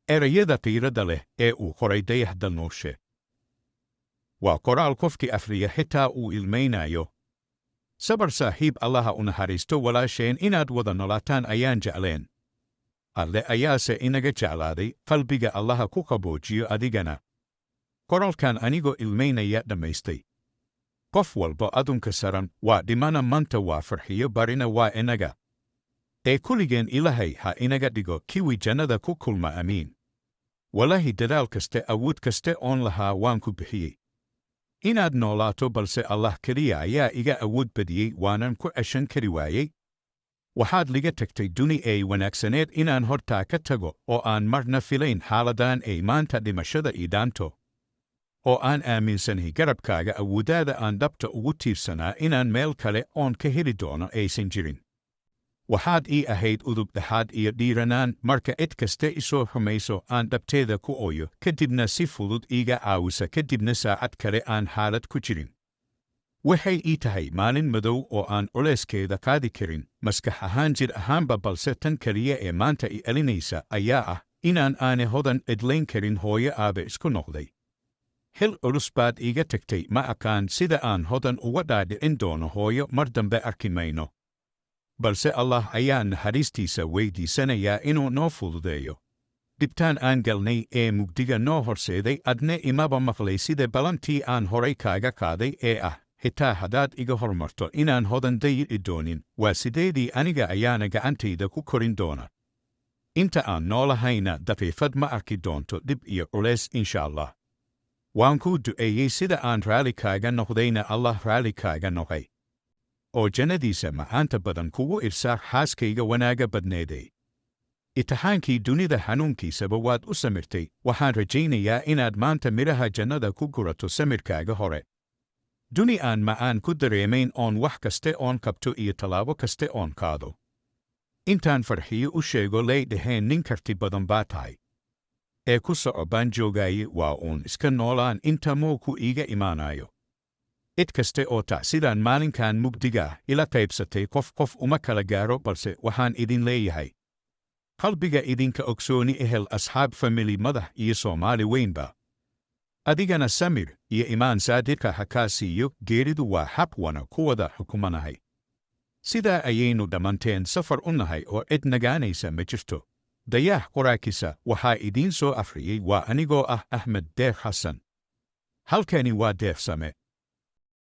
Erayada qiirada leh ee uu qoray Dayax Dalnuurshe waa qoraal qofkii afriya xitaa uu ilmaynayo. Sabar saaxiib, Allaha u naxariisto walaasheen. Inaad wada nolaataan ayaan jecleen, Alle ayaase inaga jeclaaday. Qalbiga Allaha ku qaboojiyo adigana. Qoraalkan anigoo ilmaynaya dhammaystay. Qof walba adunka saran waa dhimana. Manta waa Farxiyo, barina waa inaga. Ee kulligeen Ilahay ha inaga dhigo kiwii jannada ku kulma. Amiin. Walahi dadaal kaste, awood kaste oon lahaa waan ku bixiyey inaad noolaato, balse Allah keliya ayaa iga awood badiyey, waanan ku ceshan kari waayey. Waxaad liga tagtay duni ay wanaagsaneed inaan hortaa ka tago oo aan marna filayn xaaladan ay maanta dhimashada ii dhaanto, oo aan aaminsanay garabkaaga awooddaada aan dhabta ugu tiirsanaa inaan meel kale oon ka heli doono aysan jirin. Waxaad ii ahayd udub dhexaad iyo dhiiranaan marka cid kaste isoo xumayso aan dhabteeda ku ooyo, kadibna si fudud iiga caawisa, kadibna saacad kale aan xaalad ku jirin. Waxay ii tahay maalin madow oo aan culeyskeeda qaadi karin maskax ahaan, jir ahaanba, balse tan keliya ee maanta i elinaysa ayaa ah inaan aane Hodan cidlayn karin, hooyo aabe isku noqday. Xil culus baad iiga tagtay. Ma aqaan sida aan Hodan uga dhaadhicin doono hooyo mar dambe arki mayno, balse Allah ayaa naxariistiisa weydiisanayaa inuu noo fududeeyo dhibtaan aan galnay ee mugdiga noo horseeday. Adne imaba maqlay sida balantii aan horay kaaga qaaday ee ah xitaa haddaad iga hormarto inaan Hodan dayici doonin. Waa sideedii, aniga ayaana gacantayda ku korin doona inta aan noolahayna. Daqiiqad ma arki doonto dhib iyo culays, insha Allah. Waan kuu duceeyey. Sida aan raali kaaga noqdayna Allah raali kaaga noqay oo jannadiisa macaanta badan kugu irsaaq, xaaskayga wanaaga badneeday. Itixaankii dunida xanuunkiisaba waad u samirtay. Waxaan rajaynayaa inaad maanta midhaha jannada ku gurato samirkaaga hore. Duni aan macaan ku dareemayn oon wax kaste oon qabto iyo tallaabo kaste oon qaado intaan Farxiyo u sheego lay dhaheen nin karti badan baa tahay ee ku soco baan joogaaye, waa uun iska noolaan inta moowku iiga imaanayo. Cid kaste oo tacsidaan maalinkan mugdiga ah ila qaybsatay, qof qof uma kala gaaro, balse waxaan idin leeyahay qalbiga idinka ogsooni, ehel, asxaab, family, madax iyo Soomaali weynba. Adigana samir iyo imaan saadiqa ha kaa siiyo. Geeridu waa xaq, wana kuwada xukumanahay. Sidaa ayaynu dhammanteen safar u nahay oo cid nagaanaysa ma jirto. Dayax qoraakisa waxaa idiin soo afriyey waa anigoo ah Axmed Deeq Xasan. Halkani waa Deeqsame.